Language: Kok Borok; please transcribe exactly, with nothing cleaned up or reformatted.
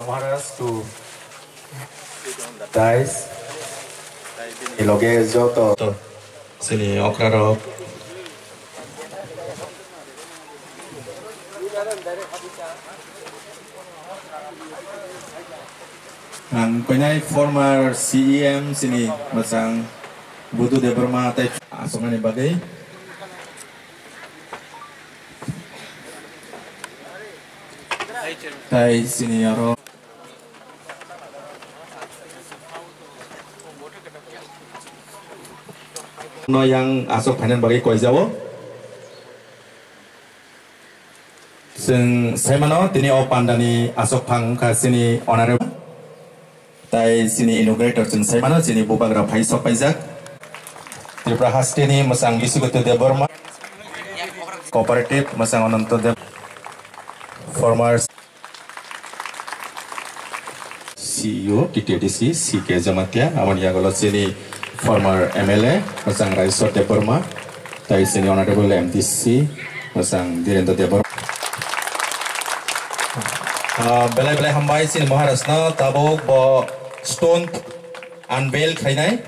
Maharaj to Tais, loge joto. Chini okrarok. Ang koinai former C E M chini mwchang Budu Debbarma tai aswknani bagwi. Tai chini aro no yang aswk phainani bagwi koijao. Chwng saimano tini o pandani aswk phang wngkha chini honorable. Tai chini inaugurator chwng saimano chini bubagra phai sok paijak. Tripura hasteni mwchang Bisugoto Debbarma, cooperative mwchang Ananto Deb, former C E O T T D C C K Jamatia, aboni yagulo chini former M L A mwchang Rajeswar Debbarma, tai chini honorable M D C mwchang Dhirendra Debbarma. Ah, belai belai hambai chini Maharaj no tabuk bo stone unveil khainai.